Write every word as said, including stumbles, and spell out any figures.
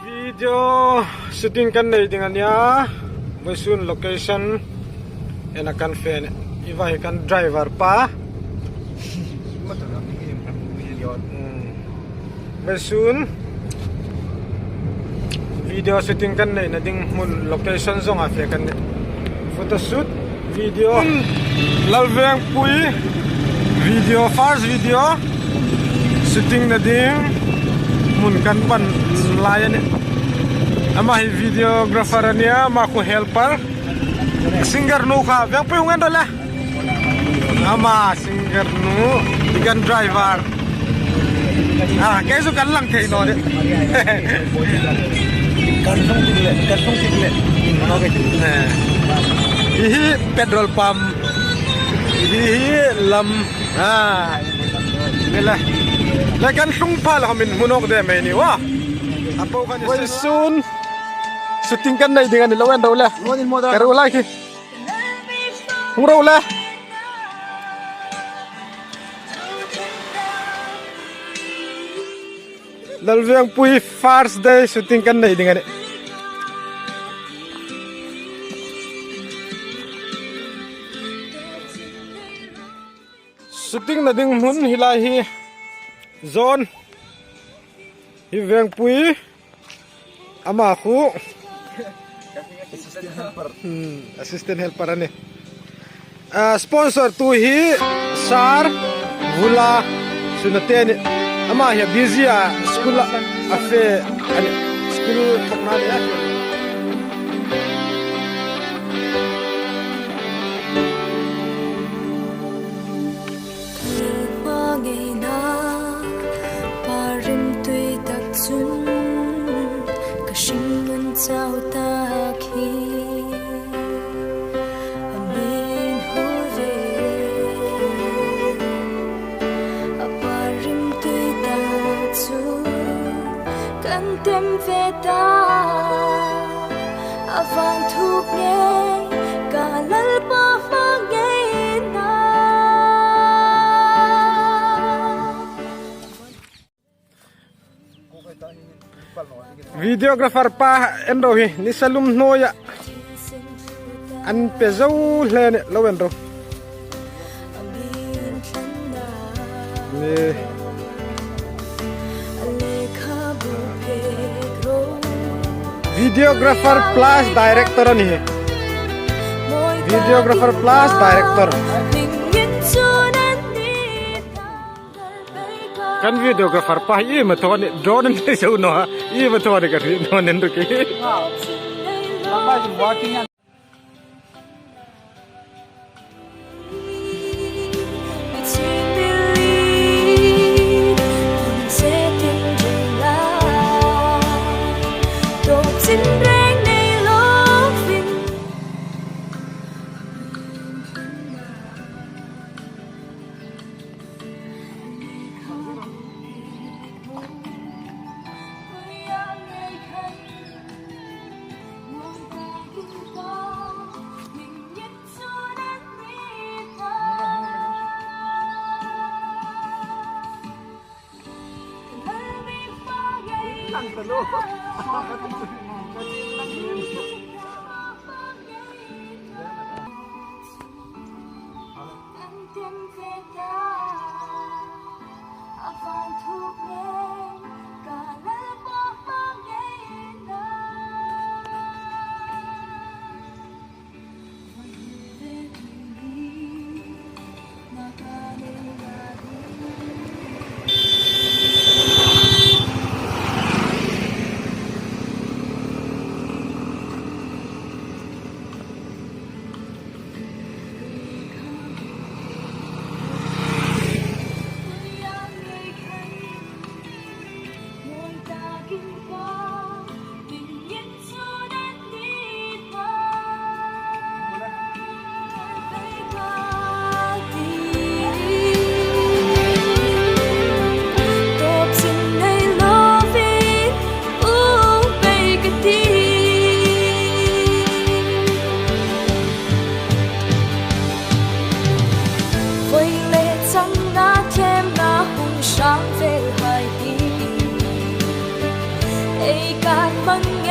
Video shooting kan nei ding a nih a. Vawisun location-a kan fe a nih. Hi va hi kan driver pa. Hmm. Vawisun video shooting kan neina ding hmun location zawnga fe kan nih. Photoshoot video. Lalvengpui video, first video shooting-na ding hmun kan pan lai a nih. Ama hi videographer a nih a, ama khu helper. Singer nu kha, Vengpui hung en rawh le. Ama singer nu, hi kan driver. A, kei chu kan lang thei naw nih. Kan hlung tik le, kan hlung tik le. Eh. Hi hi petrol pump. Hi hi lam. A. Ni le. Le kan hlung pha le hawmin hmu nawk de mai ni wa. A po kan vawisun shooting kan nei ding a nih, lo en ro le. Ka ro lai khi. Hung ro le. Lalvengpui first day shooting kan nei ding a nih. Shooting-na ding hmun hi lai hi. Zon. Hi Vengpui. Ama khu. Hmm, assistant helper a nih. A, sponsor tu hi Sir Vula Sunate a nih. Ama hi busy a, school-a a fe a nih. School thawkna le a fe. Hma ngeina pa rimtui tak chun ka hringnun chau tak hi a min hmu ve. A pa rimtui tak chu kan tem ve ta, a vanthuok ngei ka Lalpa hma ngeina. Videographer pa en ro hi, nisa lum hnuoia an pe zo hle a nih, lo en ro. Ni. Videographer plus director a nih. Videographer plus director. Kan videographer pa hi iem a thaw a nih, drone an nei zo naw a, iem a thaw a nih ka hriet naw nen ru ki. hmang